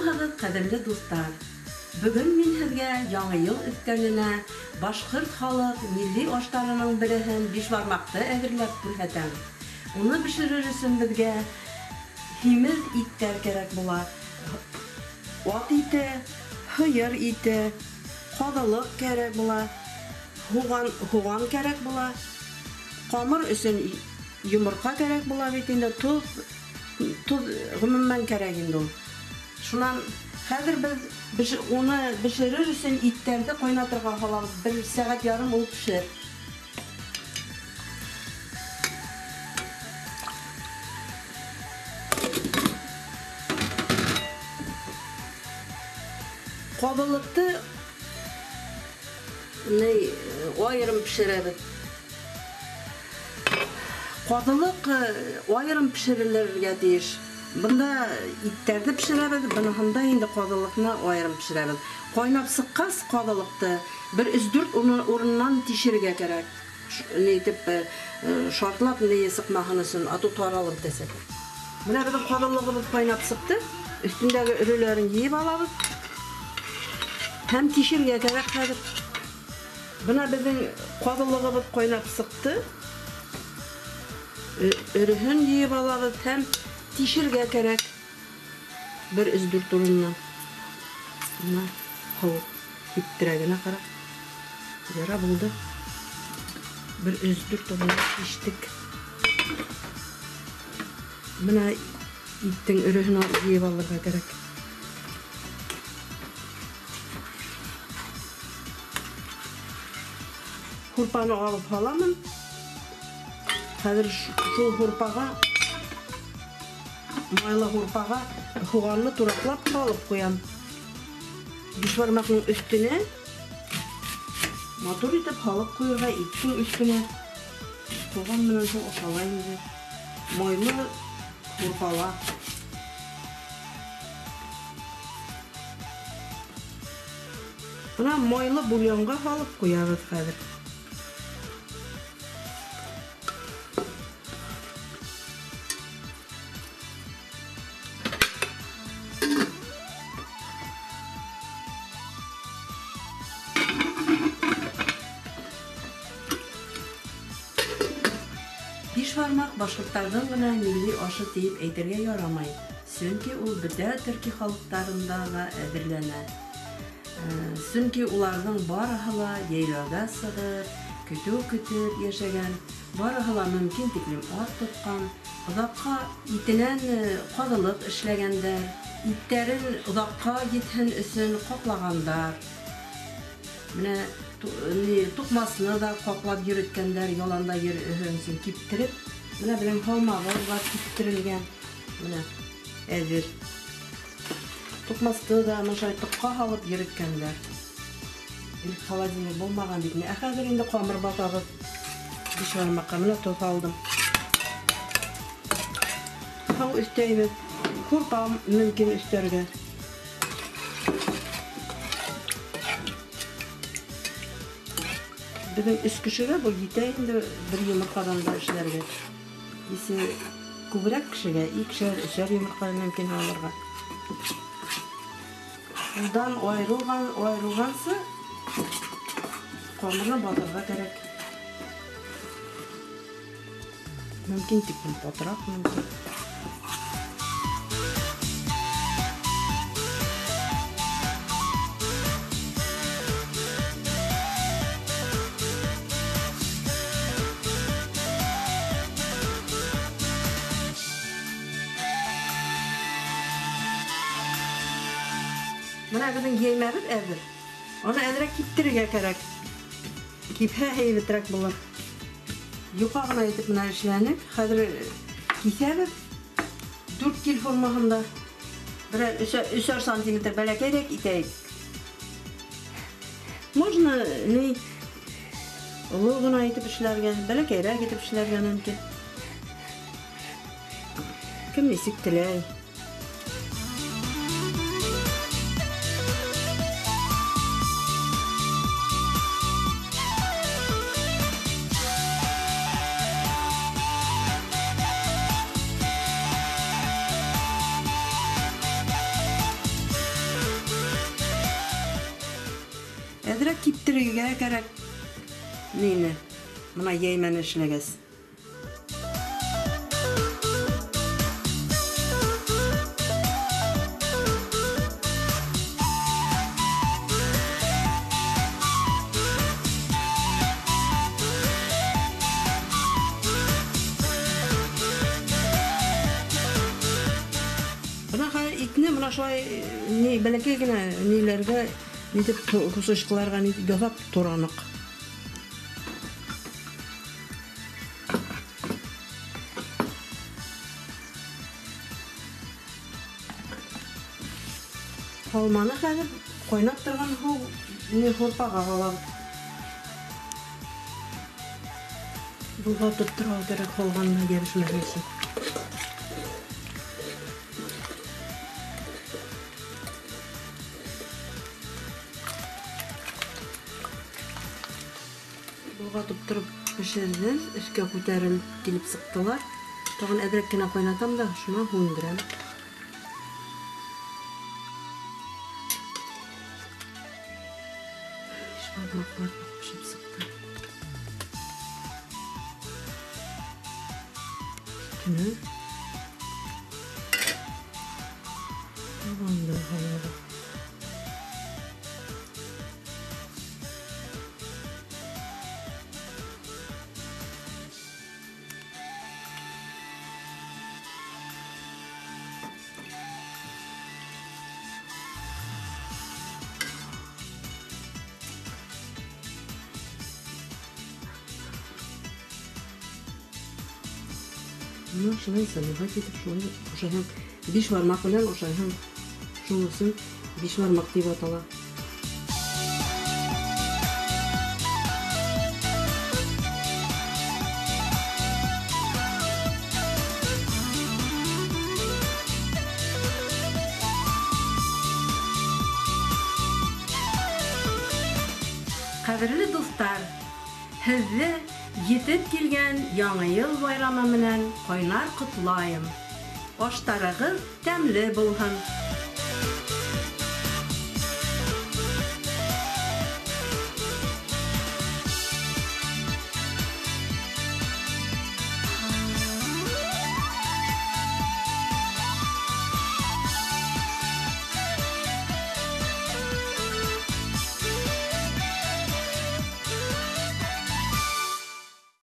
Һаумыһығыҙ, ҡәҙерле дуҫтар! Бөгөн мин һеҙгә Яңы йыл өҫтәленә башҡорт халыҡ милли аштарының береһен бишбармаҡты әҙерләп күрһәтәм. Уны бешерер өсөн беҙгә һимеҙ иттәр кәрәк була. Ат ите, һыйыр ите, ҡаҙылыҡ кәрәк була, һуған кәрәк була. Ҡамыр өсөн йоморҡа кәрәк була бит инде, тоҙ ғөмүмән кәрәк инде ул. Шунан хәҙер беҙ уны бешерер өсөн иттәрҙе ҡайнатырға һалабыҙ. 1,5 сәғәт ул пешер. Ҡаҙылыҡты айырым пешерәбеҙ. Ҡаҙылыҡ айырым пешерелергә тейеш. Бында иттәрҙе пешерәбеҙ, быныһында инде ҡаҙылыҡны айырым пешерәбеҙ. Ҡайнап сыҡҡас ҡаҙылыҡты бер 3-4 урынынан тишергә кәрәк. Ни итеп шартлап ни сыҡмаһын өсөн, ату таралып бөтәсәк. Бына беҙҙең ҡаҙылығыбыҙ ҡайнап сыҡты. Өҫтөндәге өрөләрен йыйып алабыҙ. Һәм тишергә кәрәк хәҙер. Бына беҙҙең ҡаҙылығыбыҙ ҡайнап сыҡты. Өрөһөн йыйып алабыҙ һәм тишергә кәрәк. Бер 3-4 урынынан. Бына һыу киптерә генә ҡарап. Яра булды. Бер 3-4 урынынан тиштек. Бына иттең өрөһөн йыйып алырға кәрәк. Һурпаны алып һаламын. Хәҙер шул һурпаға, майлы һурпаға һуғанны тураҡлап һалып ҡуям. Бишбармаҡның өҫтөнә матур итеп һалып ҡуйырға, иттең өҫтөнә. Һуған менән шул ашала инде. Майлы һурпала. Бына майлы бульонға һалып ҡуябыҙ хәҙер. Бишбармаҡ башҡорттарҙың ғына милли ашы тиеп әйтергә ярамай, сөнки ул бөтә төрки халыҡтарында ла әҙерләнә. Сөнки уларҙың барыһы ла йәйләүгә сығып, көтөү көтөп йәшәгән, барыһы ла мөмкин тиклем ат тотҡан, оҙаҡҡа итенән ҡаҙылыҡ эшләгәндәр, иттәрен оҙаҡҡа етһен өсөн ҡаҡлағандар. Менә туҡмасны да ҡаҡлап йөрөткәндәр, яланда йөрөһөн өсөн киптереп. Менә беҙҙең һалмабыҙ бар киптерелгән. Менә әҙер. Туҡмасты да мыншай тоҡҡа һалып йөрөткәндәр. Элек холодильник булмаған бит. Ә хәҙер инде ҡамыр батабыҙ. Бишбармаҡҡа менә тоҙ һалдым. Һыу өҫтәйбеҙ. Һурпа мөмкин өҫтәргә. Беҙҙең 3 кешегә был етә инде бер йоморҡадан да эшләргә. Есе күберәк кешегә 2-3 йоморҡа мөмкин алырға. Ундан айырылғансы ҡамырны батырға кәрәк. Мөмкин тиклем батыраҡ мөмкин. Бына беҙҙең йәймәбеҙ әҙер. Уны әҙерәк киптерергә кәрәк. Кипһә һәйбәтерәк булыр. Йоҡа ғына итеп бына эшләнек. Хәҙер киҫәбеҙ. 4 кил формаһында. Берәр 3 сантиметр бәләкәйерәк итәйек. Можно ни оло ғына итеп эшләргә, бәләкәйерәк итеп эшләргә мөмкин. Кем нисек теләй. киптерергә кәрәк. Нине? Мына йәймәне эшләгәс. Итне мына шулай ни бәләкәй генә ниләргә нитеп кусочкаларга нитеп ясап туранык. Алманы хәҙер ҡайнап торған һыу ни һурпаға һалабыҙ. Болғатып торға кәрәк ҡалғанына йәбешмәһен өсөн. Болғатып тороп бешерҙем, өҫкә күтәрелеп килеп сыҡтылар. Тағын әҙерәк кенә ҡайнатам да, шунан һүндерәм. Бишбармаҡлар бешеп сыҡты. Өҫтөнә һуғанды һалабыҙ. Бына шулай заливать итеп, шулай ашайһың. Бишбармаҡ менән ашайһың. Шуның өсөн бишбармаҡ тип атала. Ҡәҙерле дуҫтар, һеҙҙе етеп килгән Яңы йыл байрамы менән ҡайнар ҡотлайым. Аштарығыҙ тәмле булһын.